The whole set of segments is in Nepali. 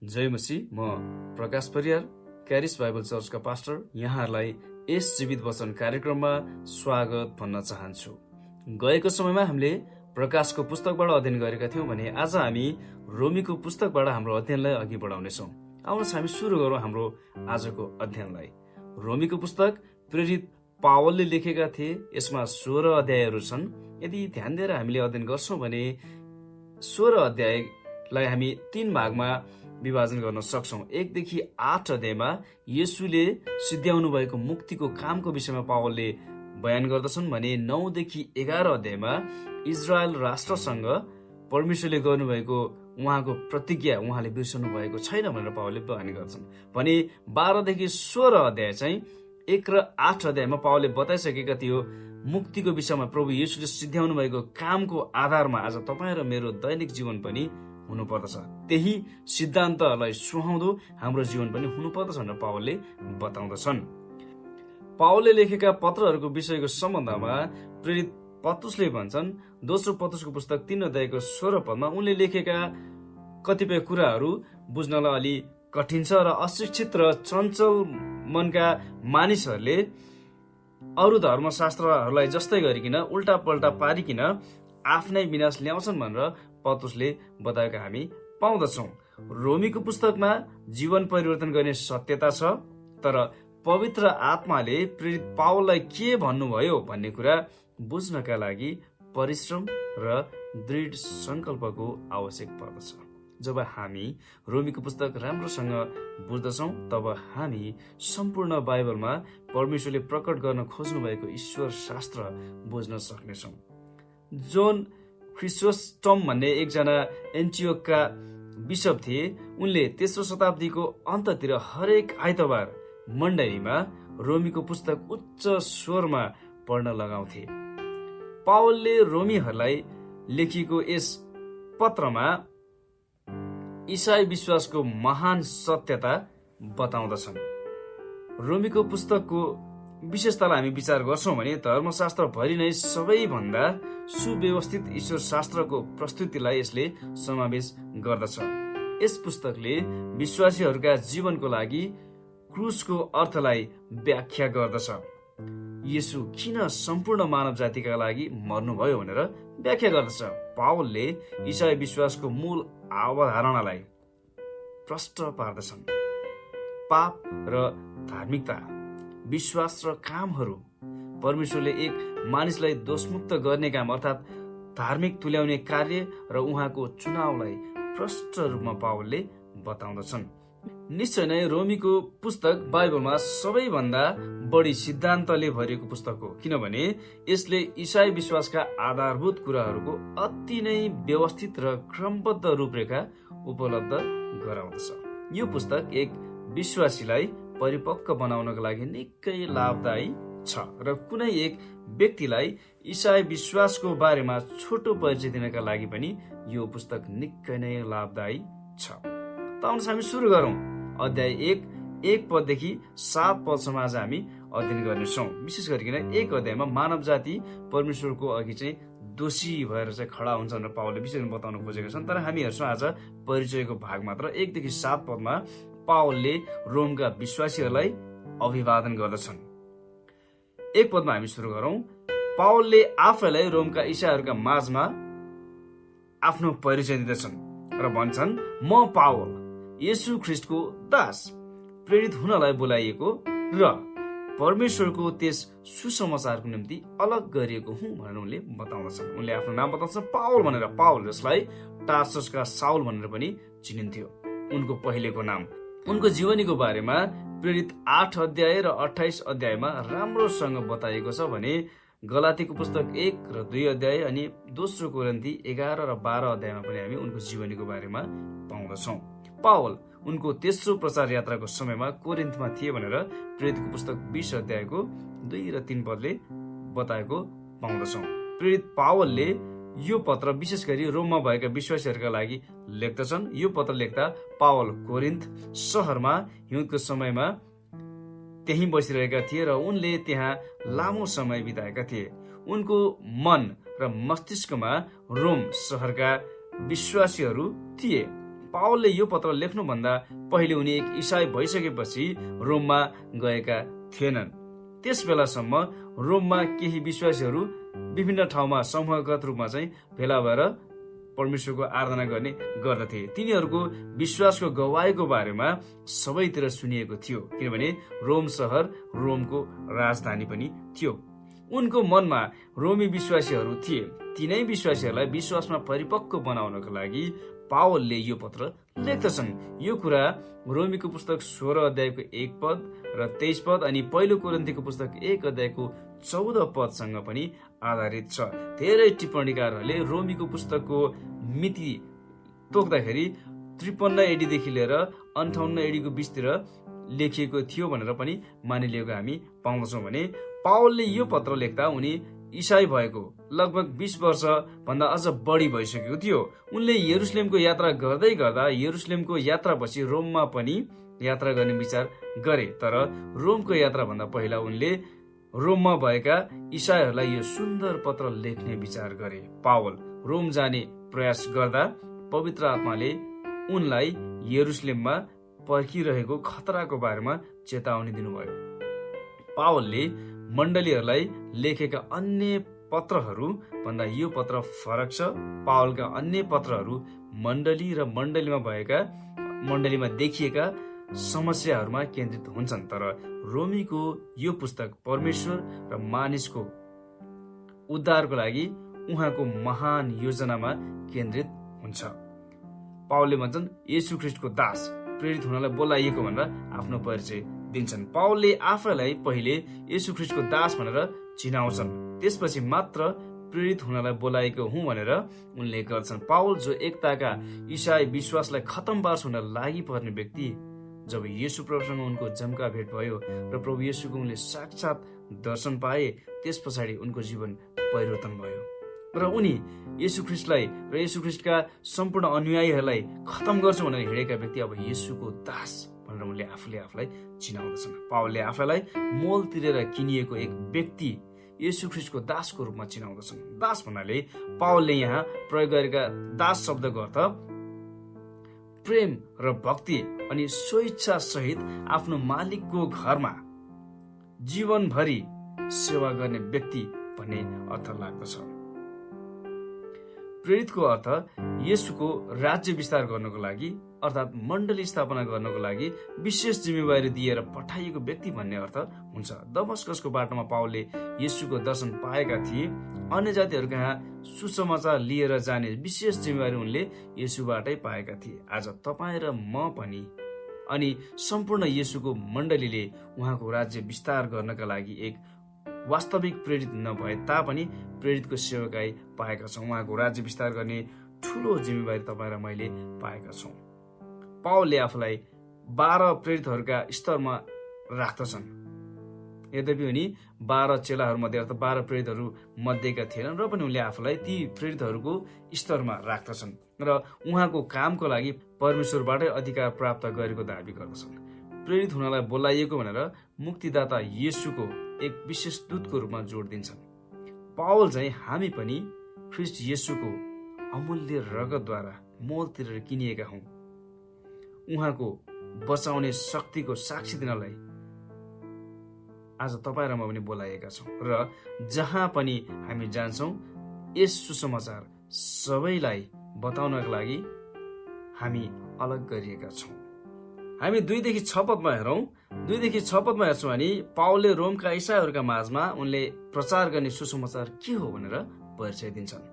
जय मसीह। म प्रकाश परियार, क्यारिस बाइबल चर्चका पास्टर, यहाँहरूलाई यस जीवित वचन कार्यक्रममा स्वागत भन्न चाहन्छु। गएको समयमा हामीले प्रकाशको पुस्तकबाट अध्ययन गरेका थियौँ भने आज हामी रोमीको पुस्तकबाट हाम्रो अध्ययनलाई अघि बढाउनेछौँ। आउनुहोस् हामी सुरु गरौँ हाम्रो आजको अध्ययनलाई। रोमीको पुस्तक प्रेरित पावलले लेखेका थिए। यसमा 16 अध्यायहरू छन्। यदि ध्यान दिएर हामीले अध्ययन गर्छौँ भने 16 अध्यायलाई हामी 3 भागमा विभाजन गर्न सक्छौँ। 1 देखि 8 अध्यायमा येशूले सिद्ध्याउनु भएको मुक्तिको कामको विषयमा पावलले बयान गर्दछन् भने 9 देखि 11 अध्यायमा इजरायल राष्ट्रसँग परमेश्वरले गर्नुभएको उहाँको प्रतिज्ञा उहाँले बिर्सनु भएको छैन भनेर पावलले बयान गर्छन् भने 12 देखि 16 अध्याय चाहिँ 1 र 8 अध्यायमा पावलले बताइसकेका थियो मुक्तिको विषयमा प्रभु येशूले सिद्ध्याउनु भएको कामको आधारमा आज तपाईँ र मेरो दैनिक जीवन पनि हुनुपर्दछ। त्यही सिद्धान्तलाई सुहाउँदो हाम्रो जीवन पनि हुनुपर्दछ भनेर पावलले बताउँदछन्। पावलले लेखेका पत्रहरूको विषयको सम्बन्धमा प्रेरित पत्रुसले भन्छन्, दोस्रो पत्रुसको पुस्तक 3 अध्यायको 16 पदमा उनले लेखेका कतिपय कुराहरू बुझ्नलाई अलि कठिन छ र अशिक्षित र चञ्चल मनका मानिसहरूले अरू धर्मशास्त्रहरूलाई जस्तै गरिकन उल्टा पल्टा पारिकन आफ्नै विनाश ल्याउँछन् भनेर पत्रुसले बताएका हामी पाउँदछौँ। रोमीको पुस्तकमा जीवन परिवर्तन गर्ने सत्यता छ, तर पवित्र आत्माले प्रेरित पावललाई के भन्नुभयो भन्ने कुरा बुझ्नका लागि परिश्रम र दृढ संकल्पको आवश्यक पर्दछ। जब हामी रोमीको पुस्तक राम्रोसँग बुझ्दछौँ तब हामी सम्पूर्ण बाइबलमा परमेश्वरले प्रकट गर्न खोज्नु भएको ईश्वर शास्त्र बुझ्न सक्नेछौँ। जोन क्रिसोस्टम भन्ने एकजना एन्टियोकका बिशप थिए। उनले तेस्रो शताब्दीको अन्ततिर हरेक आइतबार मण्डलीमा रोमीको पुस्तक उच्च स्वरमा पढ्न लगाउँथे। पावलले रोमीहरूलाई लेखिएको यस पत्रमा ईसाई विश्वासको महान सत्यता बताउँदछन्। रोमीको पुस्तकको विशेषतालाई हामी विचार गर्छौँ भने धर्मशास्त्र भरि नै सबैभन्दा सुव्यवस्थित ईश्वर शास्त्रको प्रस्तुतिलाई यसले समावेश गर्दछ। यस पुस्तकले विश्वासीहरूका जीवनको लागि क्रुसको अर्थलाई व्याख्या गर्दछ। येशू किन सम्पूर्ण मानव जातिका लागि मर्नुभयो भनेर व्याख्या गर्दछ। पावलले ईसाई विश्वासको मूल अवधारणालाई प्रष्ट पार्दछन्। पाप र धार्मिकता, विश्वास र कामहरू, परमेश्वरले एक मानिसलाई दोषमुक्त गर्ने काम अर्थात् धार्मिक तुल्याउने कार्य र उहाँको चुनावलाई प्रष्ट रूपमा पावलले बताउँदछन्। निश्चय नै रोमीको पुस्तक बाइबलमा सबैभन्दा बढी सिद्धान्तले भरिएको पुस्तक हो, किनभने यसले ईसाई विश्वासका आधारभूत कुराहरूको अति नै व्यवस्थित र क्रमबद्ध रूपरेखा उपलब्ध गराउँदछ। यो पुस्तक एक विश्वासीलाई परिपक्व बनाउनको लागि निकै लाभदायी छ र कुनै एक व्यक्तिलाई ईसाई विश्वासको बारेमा छोटो परिचय दिनका लागि पनि यो पुस्तक निकै नै लाभदायी छ। त हामी सुरु गरौँ। अध्याय 1 पददेखि 7 पदसम्म आज हामी अध्ययन गर्नेछौँ। विशेष गरिकन 1 अध्यायमा मानव जाति परमेश्वरको अघि चाहिँ दोषी भएर चाहिँ खडा हुन्छ भनेर पावलले विशेष बताउन खोजेका छन्। तर हामी हेर्छौँ आज परिचयको भाग मात्र। 1 देखि 7 पदमा पावलले रोमका विश्वासीहरूलाई अभिवादन गर्दछन्। 1 पदमा हामी सुरु गरौँ। पावलले आफैलाई रोमका ईसाईहरूका माझमा आफ्नो परिचय दिँदछन् र भन्छन्, म पावल येशू ख्रिस्टको दास, प्रेरित हुनलाई बोलाइएको र परमेश्वरको त्यस सुसमाचारको निम्ति अलग गरिएको हुँ भनेर उनले बताउँदछन्। उनले आफ्नो नाम बताउँछन् पावल भनेर। पावल जसलाई टार्ससका साउल भनेर पनि चिनिन्थ्यो, उनको पहिलेको नाम। उनको जीवनीको बारेमा प्रेरित 8 अध्याय र 28 अध्यायमा राम्रोसँग बताइएको छ भने गलातीको पुस्तक 1 र 2 अध्याय अनि दोस्रो कोरिन्थी 11 र 12 अध्यायमा पनि हामी उनको जीवनीको बारेमा पाउँदछौँ। पावल उनको तेस्रो प्रचार यात्राको समयमा कोरिन्थमा थिए भनेर प्रेरितको पुस्तक 20 अध्यायको 2 र 3 पदले बताएको पाउँदछौँ। प्रेरित पावलले यो पत्र विशेष गरी रोममा भएका विश्वासीहरूका लागि लेख्दछन्। यो पत्र लेख्दा पावल कोरिन्थ सहरमा हिउँदको समयमा त्यहीँ बसिरहेका थिए र उनले त्यहाँ लामो समय बिताएका थिए। उनको मन र मस्तिष्कमा रोम सहरका विश्वासीहरू थिए। पावलले यो पत्र लेख्नुभन्दा पहिले उनी एक इसाई भइसकेपछि रोममा गएका थिएनन्। त्यस बेलासम्म रोममा केही विश्वासीहरू विभिन्न ठाउँमा समूहगत रूपमा चाहिँ भेला भएर परमेश्वरको आराधना गर्ने गर्दथे। तिनीहरूको विश्वासको गवाईको बारेमा सबैतिर सुनिएको थियो, किनभने रोम सहर रोमको राजधानी पनि थियो। उनको मनमा रोमी विश्वासीहरू थिए। तिनै विश्वासीहरूलाई विश्वासमा परिपक्व बनाउनको लागि पावलले यो पत्र लेख्दछन्। यो कुरा रोमीको पुस्तक 16 अध्यायको 1 पद र 23 पद अनि पहिलो कोरिन्थीको पुस्तक 1 अध्यायको 14 पदसँग पनि आधारित छ। धेरै टिप्पणीकारहरूले रोमीको पुस्तकको मिति तोक्दाखेरि 53 एडीदेखि लिएर 58 एडीको बीचतिर लेखिएको थियो भनेर पनि मानिलिएको हामी पाउँदछौँ भने पावलले यो पत्र लेख्दा उनी इसाई भएको लगभग 20 वर्ष भन्दा अझ बढी भइसकेको थियो। उनले यरुशलेमको यात्रा गर्दै गर्दा यरुशलेमको यात्रापछि रोममा पनि यात्रा गर्ने विचार गरे, तर रोमको यात्रा भन्दा पहिला उनले रोममा भएका इसाईहरूलाई यो सुन्दर पत्र लेख्ने विचार गरे। पावल रोम जाने प्रयास गर्दा पवित्र आत्माले उनलाई यरुशलेममा पर्खिरहेको खतराको बारेमा चेतावनी दिनुभयो। पावलले मण्डलीहरूलाई लेखेका अन्य पत्रहरू भन्दा यो पत्र फरक छ। पावलका अन्य पत्रहरू मण्डली र मण्डलीमा देखिएका समस्याहरूमा केन्द्रित हुन्छन्, तर रोमीको यो पुस्तक परमेश्वर र मानिसको उद्धारको लागि उहाँको महान योजनामा केन्द्रित हुन्छ। पावलले भन्छन् येशू ख्रीष्टको दास प्रेरित हुनलाई बोलाइएको भनेर आफ्नो परिचय दिन्छन्। पावलले आफैलाई पहिले येशू ख्रीष्टको दास भनेर चिनाउँछन्, त्यसपछि मात्र प्रेरित हुनलाई बोलाएको हुँ भनेर उनले गर्छन्। पावल जो एकताका इसाई विश्वासलाई खतम पार्छ हुन लागि पर्ने व्यक्ति, जब येशू प्रभुसँग उनको जम्का भेट भयो र प्रभु येशूको उनले साक्षात दर्शन पाए, त्यस पछाडि उनको जीवन परिवर्तन भयो र उनी येशू ख्रीष्टलाई र येशू ख्रीष्टका सम्पूर्ण अनुयायीहरूलाई खतम गर्छु भनेर हिँडेका व्यक्ति अब येशूको दास भनेर उनले आफूलाई चिनाउँदछन्। पावलले आफैलाई मोल तिरेर किनिएको एक व्यक्ति येशू ख्रीष्टको दासको रूपमा चिनाउँदछन्। दास भन्नाले पावलले यहाँ प्रयोग गरेका दास शब्दको अर्थ प्रेम र भक्ति अनि स्वेच्छा सहित आफ्नो मालिकको घरमा जीवनभरि सेवा गर्ने व्यक्ति भन्ने अर्थ लाग्दछ। प्रेरितको अर्थ येशूको राज्य विस्तार गर्नको लागि अर्थात् मण्डली स्थापना गर्नको लागि विशेष जिम्मेवारी दिएर पठाइएको व्यक्ति भन्ने अर्थ हुन्छ। दमस्कसको बाटोमा पावलले येशूको दर्शन पाएका थिए। अन्य जातिहरू कहाँ सुसमाचार लिएर जाने विशेष जिम्मेवारी उनले येशूबाटै पाएका थिए। आज तपाईँ र म पनि अनि सम्पूर्ण येशूको मण्डलीले उहाँको राज्य विस्तार गर्नका लागि एक वास्तविक प्रेरित नभए तापनि प्रेरितको सेवकाई पाएका छौँ। उहाँको राज्य विस्तार गर्ने ठूलो जिम्मेवारी तपाईँ र मैले पाएका छौँ। पावलले आफूलाई 12 प्रेरितहरूका स्तरमा राख्दछन्। यद्यपि उनी 12 चेलाहरूमध्ये अर्थात् 12 प्रेरितहरू मध्येका थिएनन् र पनि उनले आफूलाई ती प्रेरितहरूको स्तरमा राख्दछन् र उहाँको कामको लागि परमेश्वरबाटै अधिकार प्राप्त गरेको दाबी गर्दछन्। प्रेरित हुनलाई बोलाइएको भनेर मुक्तिदाता येशूको एक विशेष दूतको रूपमा जोड दिन्छन्। पावल चाहिँ हामी पनि ख्रीष्ट येशूको अमूल्य रगतद्वारा मोल तिरेर किनिएका हौं। उहाँको बचाउने शक्तिको साक्षी दिनलाई आज तपाईँ र म पनि बोलाइएका छौँ र जहाँ पनि हामी जान्छौँ यस सुसमाचार सबैलाई बताउनका लागि हामी अलग गरिएका छौँ। हामी 2 देखि 6 पदमा हेरौँ। 2 देखि 6 पदमा हेर्छौँ भने पावलले रोमका इसाईहरूका माझमा उनले प्रचार गर्ने सुसमाचार के हो भनेर परिचय दिन्छन्।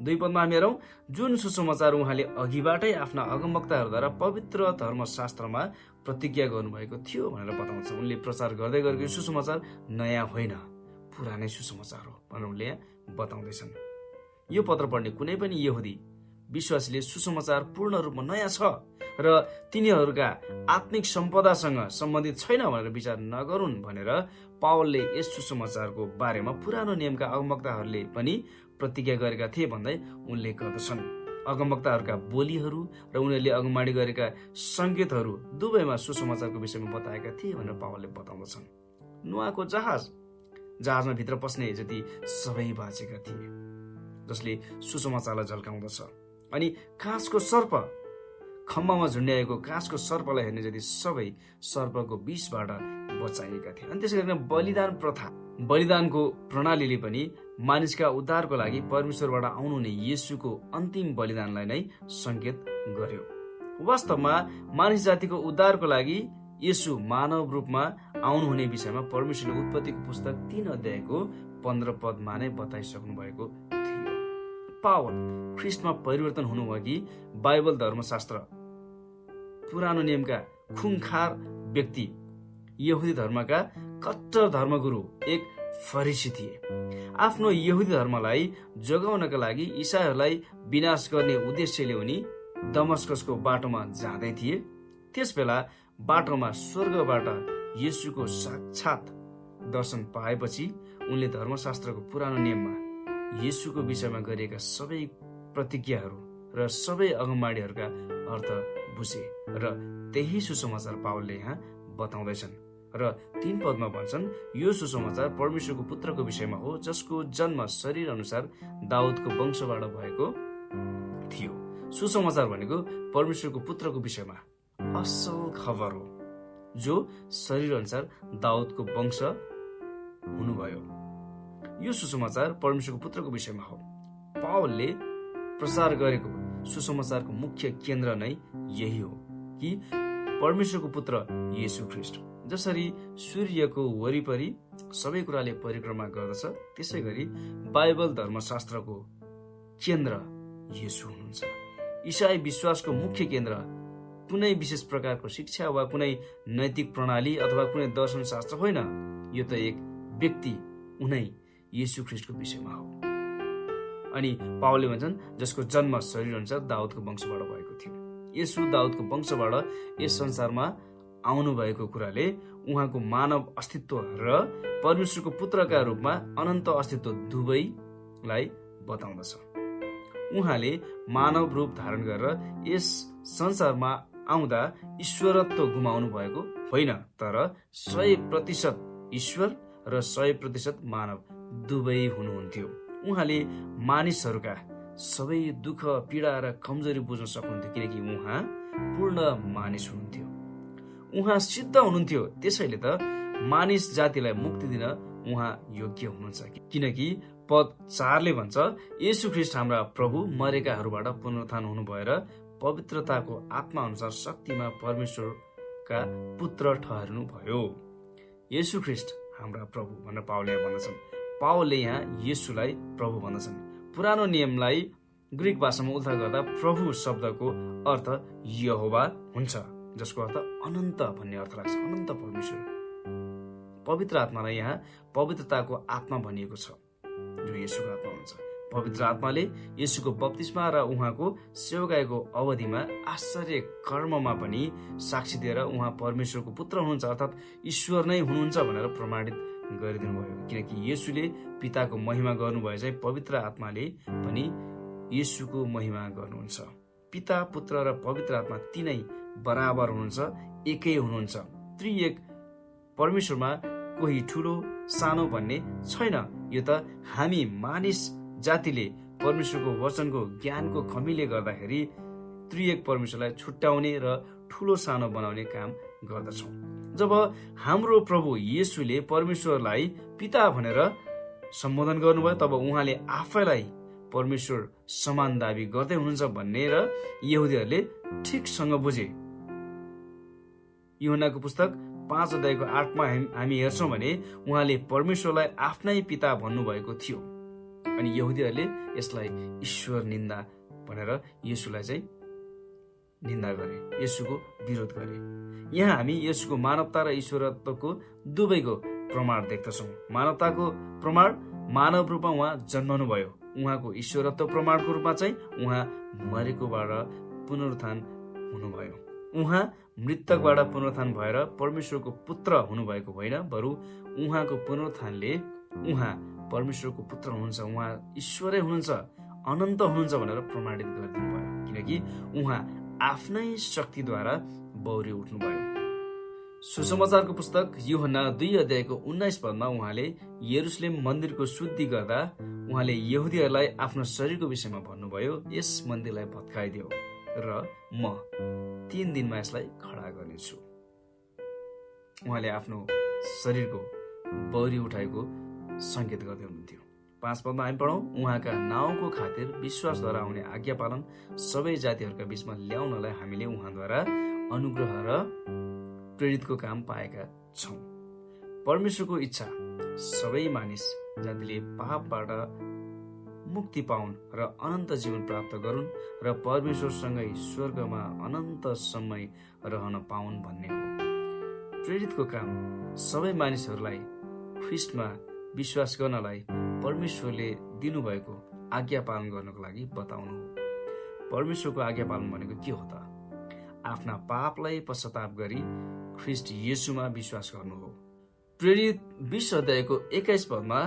2 पदमा हामी हेरौँ, जुन सुसमाचार उहाँले अघिबाटै आफ्ना अगमवक्ताहरूद्वारा पवित्र धर्मशास्त्रमा प्रतिज्ञा गर्नुभएको थियो भनेर बताउँछ। उनले प्रचार गर्दै गरेको सुसमाचार नयाँ होइन, पुरानै सुसमाचार हो भनेर उनले बताउँदैछन्। यो पत्र पढ्ने कुनै पनि यहुदी विश्वासीले सुसमाचार पूर्ण रूपमा नयाँ छ र तिनीहरूका आत्मिक सम्पदासँग सम्बन्धित छैन भनेर विचार नगरून् भनेर पावलले यस सुसमाचारको बारेमा पुरानो नियमका अगमवक्ताहरूले पनि प्रतिज्ञा गरेका थिए भन्दै उल्लेख गर्दछन्। अगमवक्ताहरूका बोलीहरू र उनीहरूले अगमवाणी गरेका संकेतहरू दुवैमा सुसमाचारको विषयमा बताएका थिए भनेर पावलले बताउँदछन्। नोआको जहाजमा भित्र पस्ने जति सबै बाँचेका थिए, जसले सुसमाचारलाई झल्काउँदछ। अनि काँसको सर्प खम्बामा झुन्ड्याएको काँसको सर्पलाई हेर्ने जति सबै सर्पको विषबाट बचाइएका थिए। अनि त्यसै गरिकन बलिदान प्रथा, बलिदानको प्रणालीले पनि मानिसका उद्धारको लागि परमेश्वरबाट आउनुहुने येशूको अन्तिम बलिदानलाई नै संकेत गर्यो। वास्तवमा मानिस जातिको उद्धारको लागि येशू मानव रूपमा आउनुहुने विषयमा परमेश्वरले उत्पत्तिको पुस्तक 3 अध्यायको 15 पदमा नै बताइसक्नु भएको थियो। पावल ख्रिस्टमा परिवर्तन हुनुभयो कि बाइबल धर्मशास्त्र पुरानो नियमका खुङखार व्यक्ति, यहुदी धर्मका कट्टर धर्मगुरु एक फरिसी थिए। आफ्नो यहुदी धर्मलाई जोगाउनका लागि ईसाईहरूलाई विनाश गर्ने उद्देश्यले उनी दमस्कसको बाटोमा जाँदै थिए। त्यसबेला बाटोमा स्वर्गबाट येशूको साक्षात दर्शन पाएपछि उनले धर्मशास्त्रको पुरानो नियममा येशूको विषयमा गरिएका सबै प्रतिज्ञाहरू र सबै अगमबाणीहरूका अर्थ बुझे र त्यही सुसमाचार पावलले यहाँ बताउँदैछन् र 3 पदमा भन्छन्, यो सुसमाचार परमेश्वरको पुत्रको विषयमा हो, जसको जन्म शरीर अनुसार दाउदको वंशबाट भएको थियो। सुसमाचार भनेको परमेश्वरको पुत्रको विषयमा असल खबर हो, जो शरीर अनुसार दाउदको वंश हुनुभयो। यो सुसमाचार परमेश्वरको पुत्रको विषयमा हो। पावलले प्रचार गरेको सुसमाचारको मुख्य केन्द्र नै यही हो कि परमेश्वरको पुत्र येशू ख्रिस्ट जसरी सूर्यको वरिपरि सबै कुराले परिक्रमा गर्दछ, त्यसै गरी बाइबल धर्मशास्त्रको केन्द्र येशू हुनुहुन्छ। ईसाई विश्वासको मुख्य केन्द्र कुनै विशेष प्रकारको शिक्षा वा कुनै नैतिक प्रणाली अथवा कुनै दर्शन शास्त्र होइन, यो त एक व्यक्ति उनै येशू ख्रिस्टको विषयमा हो। अनि पावलले भन्छन्, जसको जन्म शरीर अनुसार दाउदको वंशबाट भएको थियो। येशू दाउदको वंशबाट यस संसारमा आउनु भएको कुराले उहाँको मानव अस्तित्व र परमेश्वरको पुत्रका रूपमा अनन्त अस्तित्व दुवैलाई बताउँदछ। उहाँले मानव रूप धारण गरेर यस संसारमा आउँदा ईश्वरत्व गुमाउनु भएको होइन, तर 100% ईश्वर र 100% मानव दुवै हुनुहुन्थ्यो। उहाँले मानिसहरूका सबै दुःख, पीडा र कमजोरी बुझ्न सक्नुहुन्थ्यो, किनकि उहाँ पूर्ण मानिस हुनुहुन्थ्यो। उहाँ सिद्ध हुनुहुन्थ्यो, त्यसैले त मानिस जातिलाई मुक्ति दिन उहाँ योग्य हुनुहुन्छ। किनकि पद 4ले भन्छ, येशू ख्रिस्ट हाम्रा प्रभु मरेकाहरूबाट पुनरुत्थान हुनु भएर पवित्रताको आत्मा अनुसार शक्तिमा परमेश्वरका पुत्र ठहर्नु भयो। येशू ख्रिस्ट हाम्रा प्रभु भनेर पावलले भन्दछन्। पावलले यहाँ येशूलाई प्रभु भन्दछन्। पुरानो नियमलाई ग्रीक भाषामा उल्था गर्दा प्रभु शब्दको अर्थ यहोवा हुन्छ, जसको अर्थ अनन्त भन्ने अर्थ लाग्छ, अनन्त परमेश्वर। पवित्र आत्मालाई यहाँ पवित्रताको आत्मा भनिएको छ, जो येशूको आत्मा हुन्छ। पवित्र आत्माले येशूको बप्तिस्मा र उहाँको सेवाकाईको अवधिमा आश्चर्य कर्ममा पनि साक्षी दिएर उहाँ परमेश्वरको पुत्र हुनुहुन्छ, अर्थात् ईश्वर नै हुनुहुन्छ भनेर प्रमाणित गरिदिनु भयो। किनकि येशूले पिताको महिमा गर्नुभयो चाहिँ पवित्र आत्माले पनि येशूको महिमा गर्नुहुन्छ। पिता, पुत्र र पवित्र आत्मा तीनै बराबर हुनुहुन्छ, एकै हुनुहुन्छ। त्रिएक परमेश्वरमा कोही ठुलो सानो भन्ने छैन। यो त हामी मानिस जातिले परमेश्वरको वचनको ज्ञानको कमीले गर्दाखेरि त्रिएक परमेश्वरलाई छुट्याउने र ठुलो सानो बनाउने काम गर्दछौँ। जब हाम्रो प्रभु येशूले परमेश्वरलाई पिता भनेर सम्बोधन गर्नुभयो, तब उहाँले आफैलाई परमेश्वर समान दाबी गर्दै हुनुहुन्छ भन्ने र यहुदीहरूले ठिकसँग बुझे। यूहन्नाको पुस्तक 5 अध्यायको 8मा हामी हेर्छौँ भने उहाँले परमेश्वरलाई आफ्नै पिता भन्नुभएको थियो। अनि यहुदीहरूले यसलाई ईश्वर निन्दा भनेर येशूलाई चाहिँ निन्दा गरे, येशूको विरोध गरे। यहाँ हामी येशूको मानवता र ईश्वरत्वको दुवैको प्रमाण देख्दछौँ। मानवताको प्रमाण मानव रूपमा उहाँ जन्मनु भयो। उहाँको ईश्वरत्व प्रमाणको रूपमा चाहिँ उहाँ मरेकोबाट पुनरुत्थान हुनुभयो। उहाँ मृतकबाट पुनरुत्थान भएर परमेश्वरको पुत्र हुनुभएको होइन, बरु उहाँको पुनरुत्थानले उहाँ परमेश्वरको पुत्र हुनुहुन्छ, उहाँ ईश्वरै हुनुहुन्छ, अनन्त हुनुहुन्छ भनेर प्रमाणित गरिदिनु भयो। किनकि उहाँ आफ्नै शक्तिद्वारा बौरी उठ्नुभयो। सुसमाचारको पुस्तक यूहन्ना 2 अध्यायको 19 पदमा उहाँले यरुशलेम मन्दिरको शुद्धि गर्दा उहाँले यहुदीहरूलाई आफ्नो शरीरको विषयमा भन्नुभयो, यस मन्दिरलाई भत्काइदियो र म 3 दिनमा यसलाई खडा गर्नेछु। उहाँले आफ्नो शरीरको बौरी उठाएको संकेत गर्दै हुनुहुन्थ्यो। 5 पदमा हामी पढौँ, उहाँका नाउँको खातिर विश्वासद्वारा आउने आज्ञा पालन सबै जातिहरूका बीचमा ल्याउनलाई हामीले उहाँद्वारा अनुग्रह र प्रेरितको काम पाएका छौँ। परमेश्वरको इच्छा सबै मानिस जातिले पापबाट मुक्ति पाउन् र अनन्त जीवन प्राप्त गरून् र परमेश्वरसँगै स्वर्गमा अनन्त समय रहन पाउन् भन्ने हो। प्रेरितको काम सबै मानिसहरूलाई ख्रिस्टमा विश्वास गर्नलाई परमेश्वरले दिनुभएको आज्ञा पालन गर्नको लागि बताउनु हो। परमेश्वरको आज्ञा पालन भनेको के हो त? आफ्ना पापलाई पश्चाताप गरी ख्रिस्ट येशूमा विश्वास गर्नु हो। प्रेरित 20 अध्यायको 21 पदमा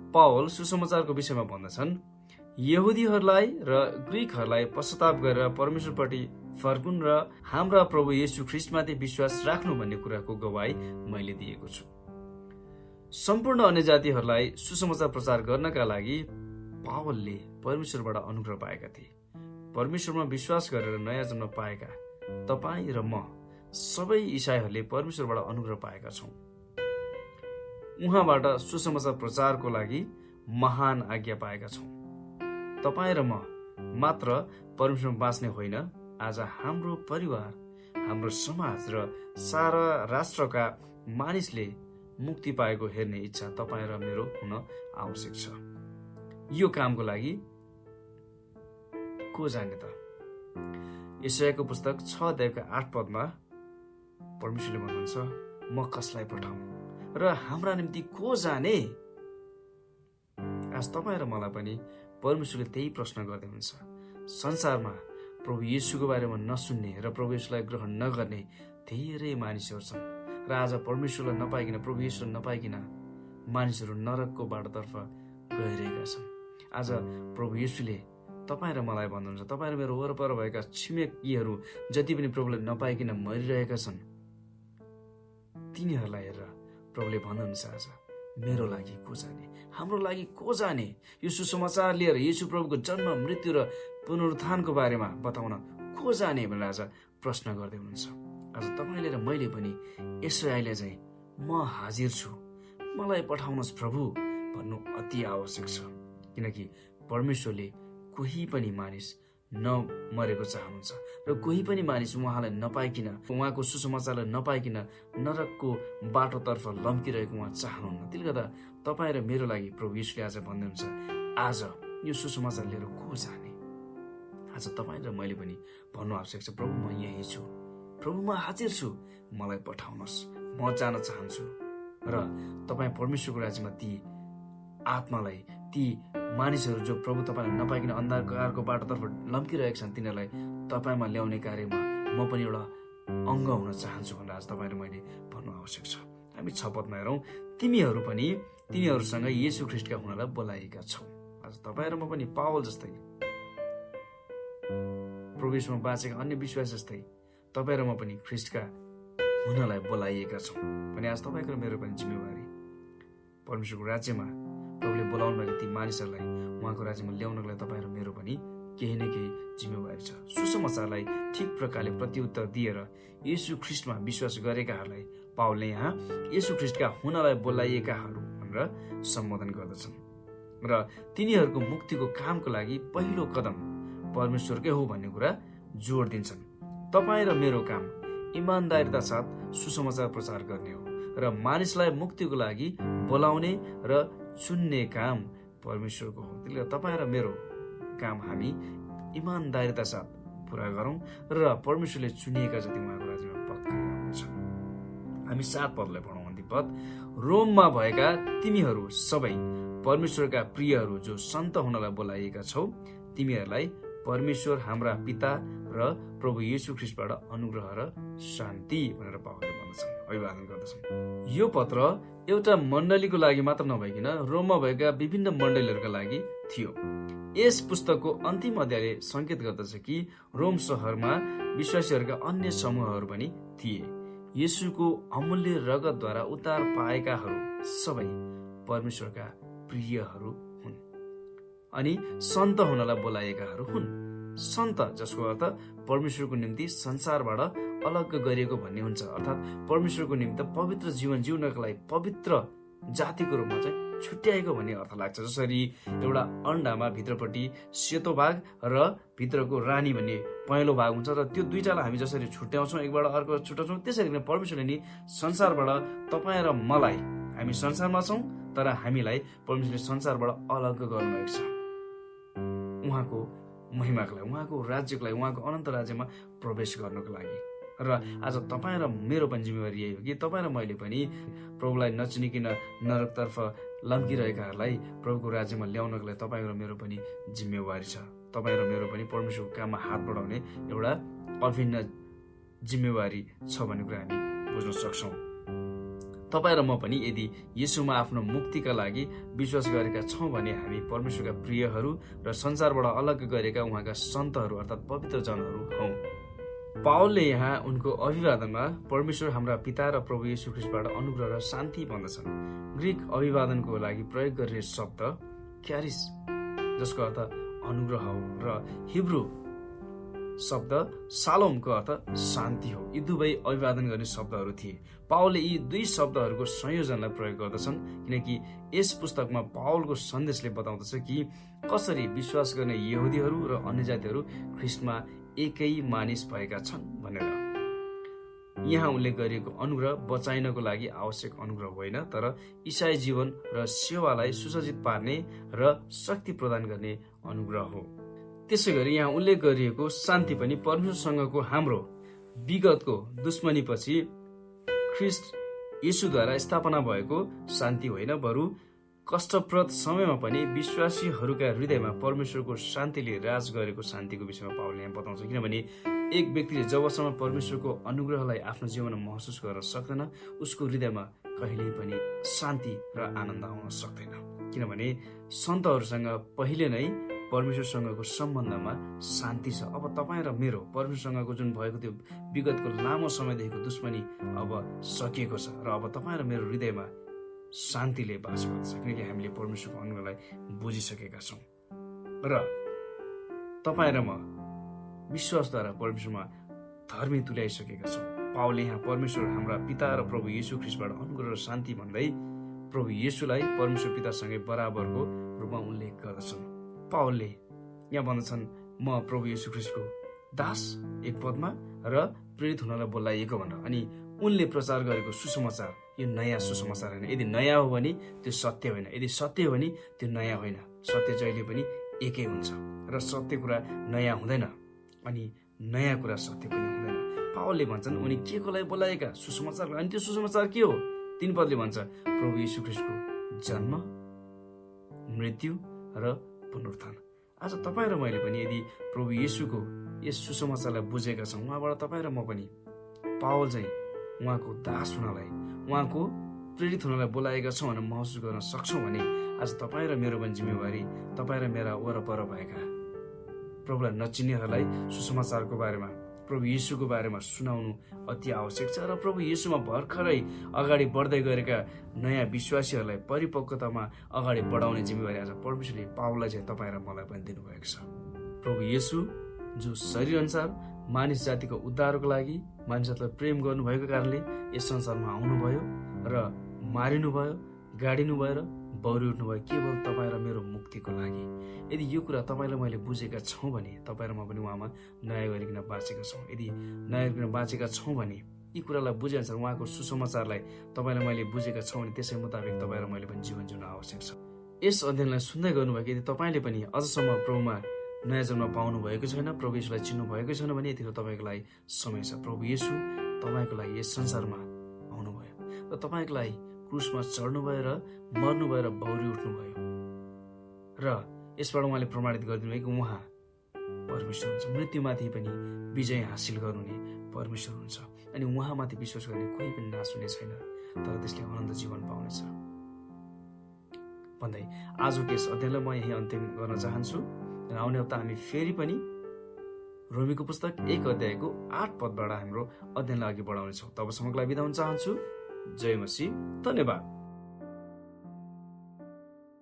पावल सुसमाचारको विषयमा भन्दछन्, यहुदीहरूलाई र ग्रीकहरूलाई पश्चाताप गरेर परमेश्वरपट्टि फर्कुन् र हाम्रा प्रभु येशू ख्रिस्टमाथि विश्वास राख्नु भन्ने कुराको गवाई मैले दिएको छु। सम्पूर्ण अन्य जातिहरूलाई सुसमाचार प्रचार गर्नका लागि पावलले परमेश्वरबाट अनुग्रह पाएका थिए। परमेश्वरमा विश्वास गरेर नयाँ जन्म पाएका तपाईँ र म सबै इसाईहरूले परमेश्वरबाट अनुग्रह पाएका छौँ। उहाँबाट सुसमाचार प्रचारको लागि महान आज्ञा पाएका छौँ। तपाईँ र म मात्र परमेश्वरमा बाँच्ने होइन, आज हाम्रो परिवार, हाम्रो समाज र सारा राष्ट्रका मानिसले मुक्ति पाएको हेर्ने इच्छा तपाईँ र मेरो हुन आवश्यक छ। यो कामको लागि को जाने त? यशायाको पुस्तक 6 अध्यायको 8 पदमा परमेश्वरले भन्नुहुन्छ, म कसलाई पठाउँ र हाम्रा निम्ति को जाने? आज तपाईँ र मलाई पनि परमेश्वरले त्यही प्रश्न गर्दै हुनुहुन्छ। संसारमा प्रभु येशूको बारेमा नसुन्ने र प्रभु येशूलाई ग्रहण नगर्ने धेरै मानिसहरू छन् र आज परमेश्वरलाई नपाइकन, प्रभु येशूलाई नपाइकन मानिसहरू नरकको बाटोतर्फ गइरहेका छन्। आज प्रभु येशूले तपाईँ र मलाई भन्नुहुन्छ, तपाईँ र मेरो वरपर भएका छिमेकीहरू जति पनि प्रभुलाई नपाइकन मरिरहेका छन्, तिनीहरूलाई हेरेर प्रभुले भन्नुहुन्छ, आज मेरो लागि को जाने, हाम्रो लागि को जाने? यो सुसमाचार लिएर येशू प्रभुको जन्म, मृत्यु र पुनरुत्थानको बारेमा बताउन को जाने भनेर आज प्रश्न गर्दै हुनुहुन्छ। आज तपाईँले र मैले पनि यसरायले चाहिँ म हाजिर छु, मलाई पठाउनुहोस् प्रभु भन्नु अति आवश्यक छ। किनकि परमेश्वरले कोही पनि मानिस नमरेको चाहनुहुन्छ र कोही पनि मानिस उहाँलाई नपाइकन, उहाँको सुसमाचारलाई नपाइकन नरकको बाटोतर्फ लम्किरहेको उहाँ चाहनुहुन्न। त्यसले गर्दा तपाईँ र मेरो लागि प्रभु येशूले आज भन्नुहुन्छ, आज यो सुसमाचार लिएर को जाने? आज तपाईँ र मैले पनि भन्नु आवश्यक छ, प्रभु म यही छु, प्रभु म हाजिर छु, मलाई पठाउनुहोस्, म जान चाहन्छु। र तपाईँ परमेश्वरको राज्यमा ती आत्मालाई, ती मानिसहरू जो प्रभु तपाईँलाई नपाइकन अन्धकारको बाटोतर्फ लम्किरहेका छन्, तिनीहरूलाई तपाईँमा ल्याउने कार्यमा म पनि एउटा अङ्ग हुन चाहन्छु भनेर आज तपाईँ र मैले भन्नु आवश्यक छ। हामी 6 पदमा हेरौँ, तिमीहरू पनि तिनीहरूसँग येशू ख्रिस्टका हुनलाई बोलाइएका छौ। आज तपाईँ र म पनि पावल जस्तै, प्रभु येशूमा बाँचेका अन्य विश्वास जस्तै तपाईँ र म पनि ख्रिस्टका हुनलाई बोलाइएका छौँ भने आज तपाईँको र मेरो पनि जिम्मेवारी परमेश्वरको राज्यमा प्रभुले बोलाउनु भएको ती मानिसहरूलाई उहाँको राज्यमा ल्याउनको लागि तपाईँ र मेरो पनि केही न केही जिम्मेवारी छ। सुसमाचारलाई ठिक प्रकारले प्रत्युत्तर दिएर येशू ख्रिस्टमा विश्वास गरेकाहरूलाई पावलले यहाँ येशू ख्रिस्टका हुनलाई बोलाइएकाहरू भनेर सम्बोधन गर्दछन् र तिनीहरूको मुक्तिको कामको लागि पहिलो कदम परमेश्वरकै हो भन्ने कुरा जोड दिन्छन्। तपाईँ र मेरो काम इमानदारीका साथ सुसमाचार प्रचार गर्ने हो र मानिसलाई मुक्तिको लागि बोलाउने र चुन्ने काम परमेश्वरको हो। त्यसले तपाईँ र मेरो काम हामी इमानदारीका साथ पुरा गरौँ र परमेश्वरले चुनिएका जति उहाँको राज्यमा पक्का हुनेछन्। हामी 7 पदलाई पढौँ। अन्तिम पद, रोममा भएका तिमीहरू सबै परमेश्वरका प्रियहरू जो सन्त हुनलाई बोलाइएका छौ, तिमीहरूलाई परमेश्वर हाम्रा पिता र प्रभु येशू ख्रिस्टबाट अनुग्रह र शान्ति भनेर पावलले भन्दछन्, अभिवादन गर्दछन्। यो पत्र एउटा मण्डलीको लागि मात्र नभइकन रोममा भएका विभिन्न मण्डलीहरूका लागि थियो। यस पुस्तकको अन्तिम अध्यायले संकेत गर्दछ कि रोम शहरमा विश्वासीहरूका अन्य समूहहरू पनि थिए। येशूको अमूल्य रगतद्वारा उद्धार पाएकाहरू सबै परमेश्वरका प्रियहरू हुन् अनि सन्त हुनलाई बोलाइएकाहरू हुन्। सन्त, जसको अर्थ परमेश्वरको निम्ति संसारबाट अलग गरिएको भन्ने हुन्छ। अर्थात् परमेश्वरको निम्ति पवित्र जीवन जिउनको लागि पवित्र जातिको रूपमा चाहिँ छुट्याएको भन्ने अर्थ लाग्छ। जसरी एउटा अन्डामा भित्रपट्टि सेतो भाग र भित्रको रानी भन्ने पहेँलो भाग हुन्छ र त्यो दुईटालाई हामी जसरी छुट्याउँछौँ, एकबाट अर्को छुट्याउँछौँ, त्यसरी नै परमेश्वरले नि संसारबाट तपाईँ र मलाई, हामी संसारमा छौँ तर हामीलाई परमेश्वरले संसारबाट अलग गर्नुभएको छ उहाँको महिमाको लागि, उहाँको राज्यको लागि, उहाँको अनन्त राज्यमा प्रवेश गर्नको लागि। र आज तपाईँ र मेरो पनि जिम्मेवारी यही हो कि तपाईँ र मैले पनि प्रभुलाई नचिनिकन नरकतर्फ लम्किरहेकाहरूलाई प्रभुको राज्यमा ल्याउनको लागि तपाईँ र मेरो पनि जिम्मेवारी छ। तपाईँ र मेरो पनि परमेश्वरको काममा हात बढाउने एउटा अभिन्न जिम्मेवारी छ भन्ने कुरा हामी बुझ्न सक्छौँ। तपाईँ र म पनि यदि येशूमा आफ्नो मुक्तिका लागि विश्वास गरेका छौँ भने हामी परमेश्वरका प्रियहरू र संसारबाट अलग गरेका उहाँका सन्तहरू अर्थात् पवित्र जनहरू हौँ। पावलले यहाँ उनको अभिवादनमा परमेश्वर हाम्रा पिता र प्रभु येशू ख्रीष्टबाट अनुग्रह र शान्ति भन्दछन्। ग्रीक अभिवादनको लागि प्रयोग गरिने शब्द क्यारिस, जसको अर्थ अनुग्रह हो, र हिब्रू शब्द शालोमको अर्थ शान्ति हो। यी दुवै अभिवादन गर्ने शब्दहरू थिए। पावलले यी दुई शब्दहरूको संयोजनलाई प्रयोग गर्दछन् किनकि यस पुस्तकमा पावलको सन्देशले बताउँदछ कि कसरी विश्वास गर्ने यहुदीहरू र अन्य जातिहरू ख्रीष्टमा एकै मानिस भएका छन् भनेर। यहाँ उल्लेख गरिएको अनुग्रह बचाइनको लागि आवश्यक अनुग्रह होइन, तर ईसाई जीवन र सेवालाई सुसज्जित पार्ने र शक्ति प्रदान गर्ने अनुग्रह हो। त्यसै गरी यहाँ उल्लेख गरिएको शान्ति पनि परमेश्वरसँगको हाम्रो विगतको दुश्मनीपछि ख्रीष्ट येशूद्वारा स्थापना भएको शान्ति होइन, बरु कष्टप्रद समयमा पनि विश्वासीहरूका हृदयमा परमेश्वरको शान्तिले राज गरेको शान्तिको विषयमा पावलले यहाँ बताउँछ। किनभने एक व्यक्तिले जबसम्म परमेश्वरको अनुग्रहलाई आफ्नो जीवनमा महसुस गर्न सक्दैन, उसको हृदयमा कहिल्यै पनि शान्ति र आनन्द आउन सक्दैन। किनभने सन्तहरूसँग पहिले नै परमेश्वरसँगको सम्बन्धमा शान्ति छ। अब तपाईँ र मेरो परमेश्वरसँगको जुन भएको त्यो विगतको लामो समयदेखिको दुश्मनी अब सकिएको छ र अब तपाईँ र मेरो हृदयमा शान्तिले बास गर्दछ किनकि हामीले परमेश्वरको अनुग्रहलाई बुझिसकेका छौँ र तपाईँ र म विश्वासद्वारा परमेश्वरमा धर्मी तुल्याइसकेका छौँ। पावलले यहाँ परमेश्वर हाम्रा पिता र प्रभु येशू ख्रीष्टबाट अनुग्रह र शान्ति भन्दै प्रभु येशूलाई परमेश्वर पितासँगै बराबरको रूपमा उल्लेख गर्दछन्। पावलले यहाँ भन्दछन्, म प्रभु येशू ख्रीष्टको दास एक पदमा र प्रेरित हुनलाई बोलाइएको भनेर। अनि उनले प्रचार गरेको सुसमाचार यो नयाँ सुसमाचार होइन। यदि नयाँ हो भने त्यो सत्य होइन, यदि सत्य हो भने त्यो नयाँ होइन। सत्य जहिले पनि एकै हुन्छ र सत्य कुरा नयाँ हुँदैन अनि नयाँ कुरा सत्य पनि हुँदैन। पावलले भन्छन् उनी के को लागि बोलाएका? सुसमाचार। अनि त्यो सुसमाचार के हो? 3 पदले भन्छ, प्रभु येशू ख्रीष्टको जन्म, मृत्यु र पुनरुत्थान। आज तपाईँ र मैले पनि यदि प्रभु येशूको यस सुसमाचारलाई बुझेका छौँ, उहाँबाट तपाईँ र म पनि पावल चाहिँ उहाँको दास हुनलाई, उहाँको प्रेरित हुनलाई बोलाएका छौँ भनेर महसुस गर्न सक्छौँ भने आज तपाईँ र मेरो पनि जिम्मेवारी तपाईँ र मेरा वरपर भएका प्रभुलाई नचिन्नेहरूलाई सुसमाचारको बारेमा, प्रभु येशूको बारेमा सुनाउनु अति आवश्यक छ र प्रभु येशूमा भर्खरै अगाडि बढ्दै गरेका नयाँ विश्वासीहरूलाई परिपक्वतामा अगाडि बढाउने जिम्मेवारी आज परमेश्वरले पावललाई चाहिँ तपाईँ र मलाई पनि दिनुभएको छ। प्रभु येशू जो शरीर अनुसार मानिस जातिको उद्धारको लागि मानिसहरूलाई प्रेम गर्नुभएको कारणले यस संसारमा आउनुभयो र मारिनुभयो, गाडिनुभयो र बौरी उठ्नुभयो केवल तपाईँ र मेरो मुक्तिको लागि। यदि यो कुरा तपाईँलाई मैले बुझेका छौँ भने तपाईँ र म पनि उहाँमा नयाँ गरिकन बाँचेका छौँ। यदि नयाँ गरिकन बाँचेका छौँ भने यी कुरालाई बुझेअनुसार उहाँको सुसमाचारलाई तपाईँलाई मैले बुझेका छौँ भने त्यसै मुताबिक तपाईँ र मैले पनि जीवन जिउन आवश्यक छ। यस अध्ययनलाई सुन्दै गर्नुभएको यदि तपाईँले पनि अझसम्म प्रभुमा नयाँ जन्म पाउनु भएको छैन, प्रभु येशूलाई चिन्नु भएको छैन भने यतिखेर तपाईँको लागि समय छ। प्रभु येशू तपाईँको लागि यस संसारमा आउनुभयो र तपाईँको लागि क्रुसमा चढ्नुभयो र मर्नुभयो र बौरी उठ्नुभयो र यसबाट उहाँले प्रमाणित गरिदिनु भयो कि उहाँ परमेश्वर हुन्छ, मृत्युमाथि पनि विजय हासिल गर्नुहुने परमेश्वर हुन्छ अनि उहाँमाथि विश्वास गर्ने कोही पनि नाश हुने छैन तर त्यसले अनन्त जीवन पाउनेछ भन्दै आजको यस अध्ययनलाई म यही अन्तिम गर्न चाहन्छु र आउने हप्ता हामी फेरि पनि रोमीको पुस्तक 1 अध्यायको 8 पदबाट हाम्रो अध्ययनलाई अघि बढाउनेछौँ। तबसम्मको लागि बिदा हुन चाहन्छु। जय मसीह। धन्यवाद।